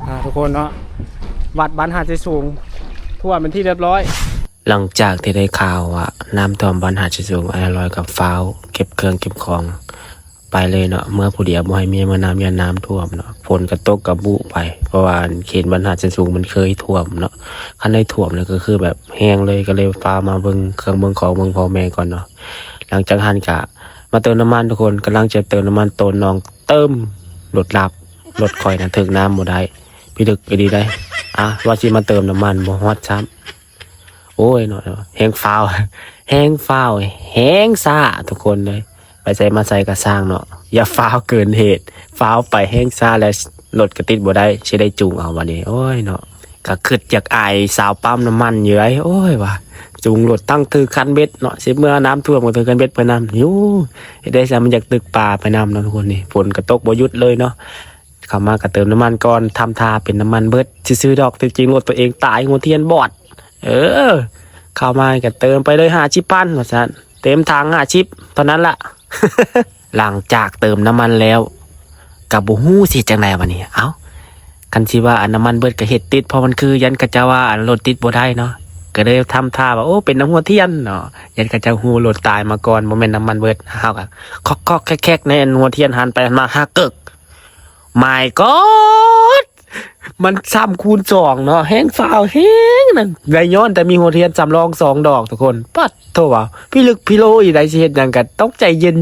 ອ່າ ທຸກຄົນເນາະ ວັດບ້ານຫາດໄຊສູງຖ້ວມເປັນທີ່ຮຽບຮ້ອຍ. ຫຼັງຈາກທີ່ໄດ້ຂ່າວວ່ານ້ຳຖ້ວມບ້ານຫາດໄຊສູງ ອ້າຍຮ້ອຍກໍຟ້າວເກັບເຄື່ອງເກັບຂອງໄປເລີຍເນາະ ເມືອຜູ້ດຽວ ບໍ່ໃຫ້ເມຍເມືອນຳ ຢ້ານນ້ຳຖ້ວມເນາະ. ຝົນກໍຕົກກະບຸໄປ ເພາະວ່າເຂດບ້ານຫາດໄຊສູງມັນເຄີຍຖ້ວມເນາະ ຄັນໄດ້ຖ້ວມແລ້ວກໍຄືແບບແຮງເລີຍ ກໍເລີຍຟ້າວມາເບິ່ງເຄື່ອງເບິ່ງຂອງ ເບິ່ງພໍ່ແມ່ກ່ອນເນາະ. ຫຼັງຈາກຫັ້ນກະມາເຕີມນ້ຳມັນ ທຸກຄົນ ກຳລັງຈະເຕີມນ້ຳມັນ ໂຕນອງເຕີມ ລົດດັບ ລົດຂ້ອຍນະຖືກນ້ຳບໍ່ໄດ້ ພິລຶກອີ່ຫຼີໃດ໋. ອ່າ ວ່າຊິມາເຕີມນ້ຳມັນບໍ່ຮອດຊ້ຳ ໂອ້ຍເນາະ ແຮງຟ້າວ ແຮງຟ້າວ ແຮງຊ້າ ທຸກຄົນເອີຍ. ໄປໃສມາໃສກໍຊ່າງເນາະ ຢ່າຟ້າວເກີນເຫດ ຟ້າວໄປແຮງຊ້າ ແລ້ວລົດກໍຕິດບໍ່ໄດ້ ຊິໄດ້ຈູງເອົາບາດນີ້ ໂອ້ຍເນາະ. ກໍຄິດຢາກອາຍສາວປ້ຳນ້ຳມັນຢູ່ໃດ໋ ໂອ້ຍວ່າ ຈູງລົດທັງຖືຄັນເບັດເນາະ ຊິເມືອນ້ຳຖ້ວມກໍຖືຄັນເບັດໄປນຳຢູ່ ເຮັດໄດ້ຊັ້ນ ມັນຢາກຕຶກປາໄປນຳເນາະ ທຸກຄົນ. ນີ້ຝົນກໍຕົກບໍ່ຢຸດເລີຍເນາະ. ເຂົ້າມາກໍເຕີມນ້ຳມັນກ່ອນ ທຳທ່າເປັນນ້ຳມັນເບິດຊື່ໆດອກ ທີ່ຈິງລົດຕົວເອງຕາຍ ຫົວທຽນບອດ. ເອີ ເຂົ້າມາກໍເຕີມໄປເລີຍຫ້າສິບພັນວ່າຊັ້ນ ເຕັມຖັງຫ້າສິບເທົ່ານັ້ນລະ. ຫຼັງຈາກເຕີມນ້ຳມັນແລ້ວ ກໍບໍ່ຮູ້ຊິເຮັດຈັ່ງໃດບາດນີ້. ເອົ້າ ຄັນຊິວ່າອັນນ້ຳມັນເບິດກໍເຮັດຕິດ ເພາະມັນຄືຢ້ານເຂົາເຈົ້າວ່າອັນລົດຕິດບໍ່ໄດ້ເນາະ ກໍເລີຍທຳທ່າວ່າ ໂອ້ ເປັນນ້ຳຫົວທຽນເນາະ ຢ້ານເຂົາເຈົ້າຮູ້ລົດຕາຍມາກ່ອນ ບໍ່ແມ່ນນ້ຳມັນເບິດ. ເຮົາກໍຄອກໆແຄກໆໃນອັນຫົວທຽນ ຫັນໄປຫັນມາ ຮາກເກີກ My God ມັນຊ້ຳຄູນສອງເນາະ ແຮງຟ້າວແຮງນັ້ນ ໄດ້ຍ້ອນແຕ່ມີຫົວທຽນສຳລອງສອງດອກ ທຸກຄົນ. ປັດໂທ ເວົ້າພິລຶກພິໂລອີ່ໃດ ຊິເຮັດຫຍັງກໍຕ້ອງໃຈເຢັນ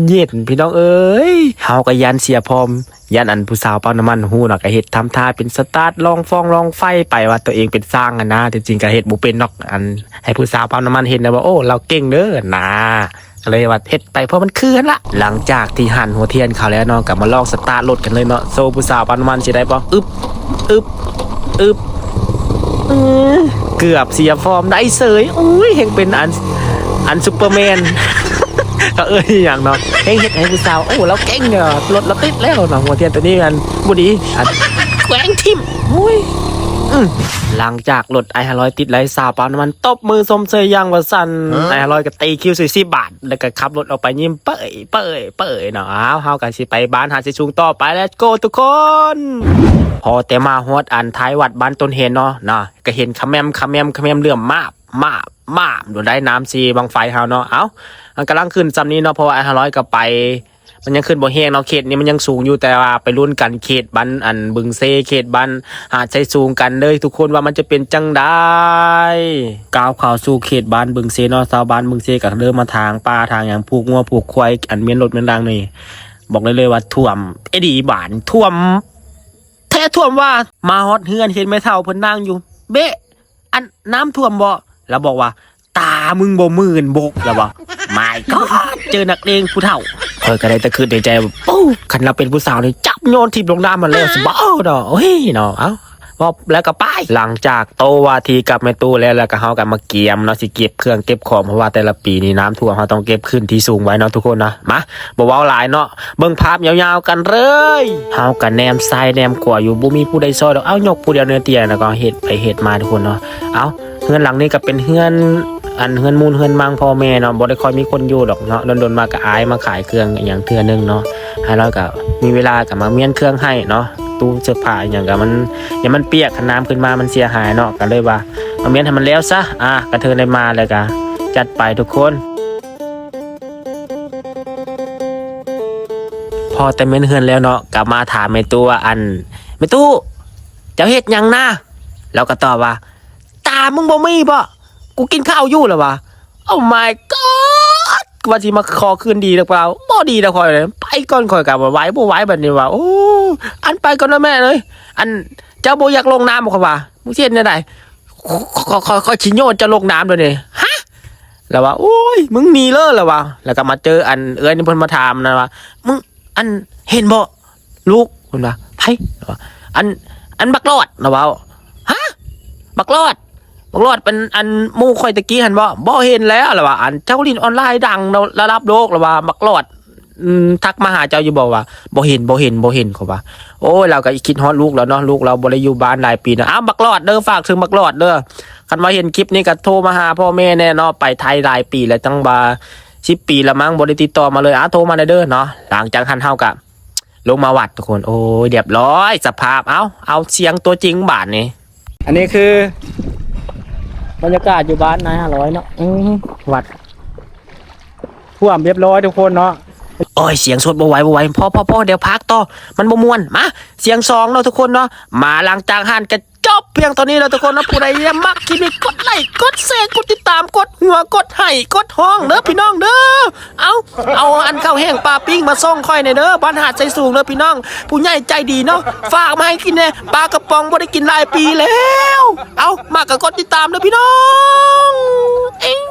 ໆ ພີ່ນ້ອງເອີຍ. ເຮົາກໍຢ້ານເສຍຟອມ ຢ້ານອັນຜູ້ສາວປ້ຳນ້ຳມັນຮູ້ເນາະ ກໍເຮັດທຳທ່າເປັນສະຕາດ ລອງຟອງລອງໄຟໄປ ວ່າຕົວເອງເປັນຊ່າງຫັ້ນນາ ທີ່ຈິງກໍເຮັດບໍ່ເປັນດອກ ອັນໃຫ້ຜູ້ສາວປ້ຳນ້ຳມັນເຫັນນະວ່າ ໂອ້ ລາວເກັ່ງເດີນາ ກໍເລີຍວ່າເຮັດໄປເພາະມັນຄືຫັ້ນລະ. ຫຼັງຈາກທີ່ຫັນຫົວທຽນເຂົາແລ້ວເນາະ ກໍມາລອງສະຕາດລົດກັນເລີຍເນາະ ໂຊຜູ້ສາວປ້ຳນ້ຳມັນຊິໄດ້ບໍ່? ອຶບ ອຶບ ອຶບ ເກືອບເສຍຟອມ ໄດ້ເສີຍ. ໂອ້ຍ ແຮ່ງເປັນອັນ ອັນຊຸບເປີແມນ ເຂົາເອີ້ນອີ່ຫຍັງເນາະ ແຮ່ງເຮັດໃຫ້ຜູ້ສາວ ໂອ້ ລາວເກັ່ງເດີ ລົດລາວຕິດແລ້ວເນາະ. ຫົວທຽນຕົວນີ້ມັນບໍ່ດີ ອັນແຂວງຖິ້ມ ໂອ້ຍ. ອື ຫຼັງຈາກລົດອ້າຍຫ້າຮ້ອຍຕິດແລ້ວ ສາວປ້ຳນ້ຳມັນຕົບມືຊົມເຊີຍຢ່າງວ່າຊັ້ນ ອ້າຍຫ້າຮ້ອຍກໍຕີຄິວໃສ່ສິບບາດ ແລ້ວກໍຂັບລົດອອກໄປຍິ້ມເປີ້ຍໆເນາະ. ອ້າວ ເຮົາກໍຊິໄປບ້ານຫາດໄຊສູງຕໍ່ໄປ Let's go ທຸກຄົນ. ພໍແຕ່ມາຮອດອັນທ້າຍວັດບ້ານຕົ້ນເຮນເນາະ ນະ ກໍເຫັນຂະແໝມ ຂະແໝມ ຂະແໝມ ເຫຼື້ອມມາບ ມາບ ມາບ ໂດນໄດ້ນ້ຳສີບັ້ງໄຟເຮົາເນາະ. ເອົ້າ ມັນກຳລັງຂຶ້ນຊ່ຳນີ້ເນາະ ເພາະວ່າອ້າຍຫ້າຮ້ອຍກໍໄປ ມັນຍັງຂຶ້ນບໍ່ແຮງເນາະ ເຂດນີ້ມັນຍັງສູງຢູ່ ແຕ່ວ່າໄປລຸ້ນກັນເຂດບ້ານອັນບຶງເຊ ເຂດບ້ານຫາດໄຊສູງກັນເດີ ທຸກຄົນ ວ່າມັນຈະເປັນຈັ່ງໃດ. ກ້າວເຂົ້າສູ່ເຂດບ້ານບຶງເຊເນາະ ຊາວບ້ານບຶງເຊກໍເລີ່ມມາຖາງປ່າຖາງຫຍັງ ຜູກງົວຜູກຄວາຍ ອັນມ້ຽນລົດມ້ຽນລາງນີ້ ບອກໄດ້ເລີຍວ່າຖ້ວມອີ່ຫຼີ ບາດຖ້ວມແທ້ຖ້ວມວ່າ. ມາຮອດເຮືອນເຫັນແມ່ເຖົ້າເພິ່ນນັ່ງຢູ່ ເບະ ອັນນ້ຳຖ້ວມບໍ່? ລາວບອກວ່າ ຕາມຶງບໍ່ມື່ນບົກ ລາວວ່າ. My God ເຈີນັກເລງຜູ້ເຖົ້າ ຂ້ອຍກໍໄດ້ແຕ່ຄິດໃນໃຈວ່າ ປູ້ ຄັນລາວເປັນຜູ້ສາວນີ້ ຈັບໂຍນຖິ້ມລົງນ້ຳຫັ້ນແລ້ວ ຊິບໍ່ເອົາດອກ ໂອ້ຍເນາະ. ເອົ້າ ເວົ້າແລ້ວກໍໄປ. ຫຼັງຈາກໂຕ້ວ່າທີກັບແມ່ຕູ້ແລ້ວ ແລ້ວກໍເຮົາກໍມາກຽມເນາະ ຊິເກັບເຄື່ອງເກັບຂອງ ເພາະວ່າແຕ່ລະປີນີ້ນ້ຳຖ້ວມ ເຮົາຕ້ອງເກັບຂຶ້ນທີ່ສູງໄວ້ເນາະ ທຸກຄົນເນາະ. ມາ ບໍ່ເວົ້າຫຼາຍເນາະ ເບິ່ງພາບຍາວໆກັນເລີຍ. ເຮົາກໍແນມຊ້າຍແນມຂວາຢູ່ ບໍ່ມີຜູ້ໃດຊ່ອຍດອກ ເອົ້າ ຍົກຜູ້ດຽວເໜືອຕຽງ ແລ້ວກໍເຮັດໄປເຮັດມາ ທຸກຄົນເນາະ. ເອົ້າ ເຮືອນຫຼັງນີ້ກໍເປັນເຮືອນ ອັນເຮືອນມູນເຮືອນມັງພໍ່ແມ່ເນາະ ບໍ່ໄດ້ຄ່ອຍມີຄົນຢູ່ດອກເນາະ ດົນໆມາກໍອ້າຍມາຂາຍເຄື່ອງອີ່ຫຍັງເທື່ອໜຶ່ງເນາະ. ອ້າຍນ້ອຍກໍມີເວລາກໍມາມ້ຽນເຄື່ອງໃຫ້ເນາະ ຕູ້ເສື້ອຜ້າອີ່ຫຍັງກໍມັນ ຢ້ານມັນປຽກ ຄັນນ້ຳຂຶ້ນມາມັນເສຍຫາຍເນາະ ກໍເລີຍວ່າມາມ້ຽນໃຫ້ມັນແລ້ວຊະ. ອ່າ ກະເທີນໄດ້ມາແລ້ວກໍຈັດໄປທຸກຄົນ. ພໍແຕ່ມ້ຽນເຮືອນແລ້ວເນາະ ກໍມາຖາມແມ່ຕູ້ວ່າ ອັນ ແມ່ຕູ້ ເຈົ້າເຮັດຫຍັງນະ? ລາວກໍຕອບວ່າ ຕາມຶງບໍ່ມີບໍ? ກູກິນເຂົ້າຢູ່ ລາວວ່າ. Oh my god ວ່າຊິມາຂໍຄືນດີດອກ ບໍ່ດີດອກ ຂ້ອຍໄປກ່ອນ ຂ້ອຍກໍບໍ່ໄຫວ ບໍ່ໄຫວບັດນີ້ວ່າ. ໂອ້ ອັນໄປກ່ອນເດີແມ່ເອີຍ ອັນເຈົ້າບໍ່ຢາກລົງນ້ຳບໍ? ຂ້ອຍວ່າ ມຶງຊິເຮັດແນວໃດ? ຂ້ອຍ ຂ້ອຍ ຂ້ອຍຊິໂຍນເຈົ້າລົງນ້ຳດຽວນີ້. ຮະ? ລາວວ່າ ໂອ້ຍ ມຶງໜີເລີ ລາວວ່າ. ແລ້ວກໍມາເຈີອັນເອື້ອຍນີ້ ເພິ່ນມາຖາມນະວ່າ ມຶງ ອັນ ເຫັນບໍ່ລູກ? ເພິ່ນວ່າ ໃຜ? ລາວວ່າ ອັນ ອັນບັກຫຼອດ ລາວເວົ້າ. ຮະ? ບັກຫຼອດ? ບັກຫຼອດເປັນອັນໝູ່ຂ້ອຍແຕ່ກີ້ຫັ້ນບໍ? ບໍ່ເຫັນແລ້ວ ລາວວ່າ. ອັນເຈົ້າຫຼິ້ນອອນລາຍດັງລະດັບໂລກ ລາວວ່າ ບັກຫຼອດ ອືມ ທັກມາຫາເຈົ້າຢູ່ບໍ? ວ່າ ບໍ່ເຫັນ ບໍ່ເຫັນ ບໍ່ເຫັນ ເຂົາວ່າ. ໂອ້ຍ ລາວກໍຄິດຮອດລູກລາວເນາະ ລູກລາວບໍ່ໄດ້ຢູ່ບ້ານຫຼາຍປີເນາະ. ອ້າວ ບັກຫຼອດເດີ ຝາກເຖິງບັກຫຼອດເດີ ຄັນວ່າເຫັນຄລິບນີ້ກໍໂທມາຫາພໍ່ແມ່ແດ່ເນາະ ໄປໄທຫຼາຍປີແລ້ວ ຕັ້ງວ່າສິບປີລະມັ້ງ ບໍ່ໄດ້ຕິດຕໍ່ມາເລີຍ. ອ້າວ ໂທມາແດ່ເດີເນາະ. ຫຼັງຈາກຫັ້ນເຮົາກໍ ລົງມາວັດທຸກຄົນ ໂອ້ຍ ຮຽບຮ້ອຍ ສະພາບ ເອົ້າ ເອົາສຽງຕົວຈິງບາດນີ້. ອັນນີ້ຄືບັນຍາກາດຢູ່ບ້ານນາຍຫ້າຮ້ອຍເນາະ ອື ວັດຖ້ວມຮຽບຮ້ອຍທຸກຄົນເນາະ. ໂອ້ຍ ສຽງສົດບໍ່ໄຫວ ບໍ່ໄຫວ ພໍ ພໍ ພໍ ດຽວພາກຕໍ່ ມັນບໍ່ມ່ວນ. ມາ ສຽງສອງເນາະທຸກຄົນເນາະ ມາ ຫຼັງຈາກຫັ້ນກະ ຈົບພຽງເທົ່ານີ້ແລ້ວທຸກຄົນເນາະ. ຜູ້ໃດຢາກມັກຄລິບນີ້ ກົດໄລ້ ກົດແຊ ກົດຕິດຕາມ ກົດຫົວ ກົດໄຫ້ ກົດຮ້ອງເດີພີ່ນ້ອງເດີ. ເອົາ ເອົາອັນເຂົ້າແຫ້ງປາປີ້ງມາສົ່ງຂ້ອຍແດ່ເດີ ບ້ານຫາດໄຊສູງເດີພີ່ນ້ອງ ຜູ້ໃຫຍ່ໃຈດີເນາະ ຝາກມາໃຫ້ກິນແດ່ ປາກະປ໋ອງບໍ່ໄດ້ກິນຫຼາຍປີແລ້ວ. ເອົາ ມັກກະກົດຕິດຕາມເດີພີ່ນ້ອງ.